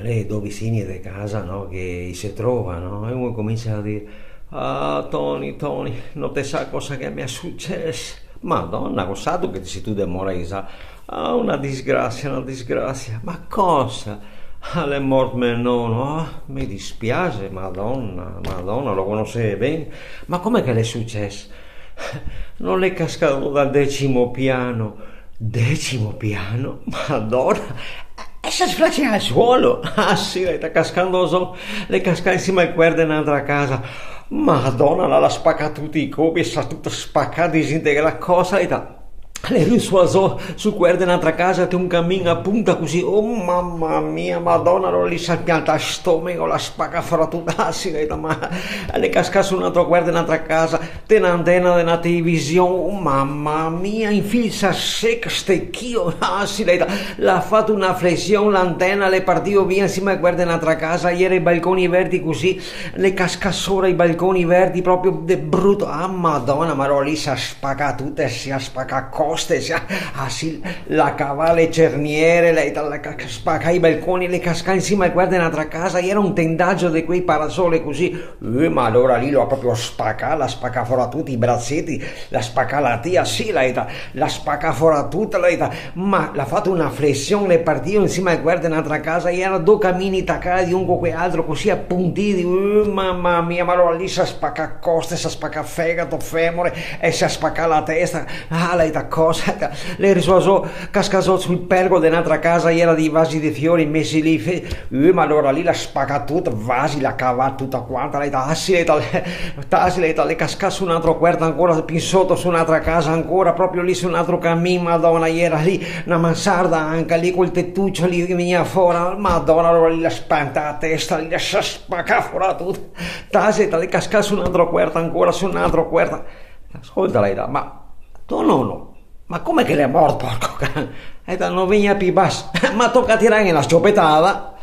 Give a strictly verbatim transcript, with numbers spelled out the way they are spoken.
le do vicine de casa, no, che i se trova, no? E uno comincia a dir: "Ah, Toni, Toni, no te sa cosa che me è suceso." "Madona, cos'ato che te si tu de moresa?" "Ah, una disgrasia, una disgrasia." "Ma cosa?" "Ah, l'è mort me nono." "Ah, me dispiase, Madona, Madona, lo conosee ben." "Ma come che l'è suceso?" "No l'è cascà dal decimo piano." "Decimo piano? Madona!" "E se sflacia al suolo." "Ah, sì, l'è cascando zo, l'è cascà in sima al cuer de n'altra casa." "Madona, la, la spaca tuti i copi, sa tuta spacà, disintegrà, cosa, l'è ta-" "L'è riusua zo sul cuer de n'altra casa, te un camin a punta cusì." "Oh, mama mia, Madona, alora lì s'è piantà el stomego, la spaca fora tuta." "Ah, sì, l'è ta-" "Ma l'è cascà su n'altro cuer de n'altra casa, te n'antena de na television." "Oh, mama mia, infilsa seca, stechio." "Ah, sì, l'è ta-" "L'à fato na flesion, l'antena, l'è partio via in sima al cuer de n'altra casa, iera i balconi verti cusì, l'è cascà sora i balconi verti proprio de bruto." "Ah, Madona, ma alora lì s'è spacà tuta, s'è spacà coste, s'è, ah, sì, l'à cavà le cerniere, l'è ta-, l'à ca-, spacà i balconi, l'è cascà in sima al cuer de n'altra casa, iera un tendagio de quei parasole cusì." "Eh, ma alora lì l'à proprio spacà, l'à spacà fora tuti i braseti, l'à spacà la tia." "Sì, l'è ta-, l'à spacà fora tuta, l'è ta-, ma l'à fato na flesion, l'è partio in sima al cuer de n'altra casa, iera do camini tacai un co quel altro, cusì apuntidi." "Eh, mama mia, ma alora lì s'è spacà coste, s'è spacà fegato, femore, e s'è spacà la testa." "Ah, l'è ta-, cosa, l'è riusua zo, cascà zo sul pergolo de n'altra casa, iera dei vasi de fiori mesi lì, fe-, eh, ma alora lì l'à spacà tuto, vasi, l'à cavà tuta quanta, l'è ta-, ah, sì, l'è ta-, ah, sì, l'è ta-, l'è cascà su n'altro cuerto ancora, pì in soto, su n'altra casa ancora, proprio lì su n'altro camin, Madona, iera lì na mansarda anca lì col tetucio lì che vegnea fora, Madona, alora lì l'à spantà la testa, lì l'à spacà fora tuto." "Ah, sì, l'è ta-, l'è cascà su n'altro cuerto ancora, su n'altro cuerto." "Scolta, l'è ta-, ma to nono, ma come che l'è morto, porco can?" "L'è ta-, no vegnea pì baso." "Ma toca tirarghe na sciopetada."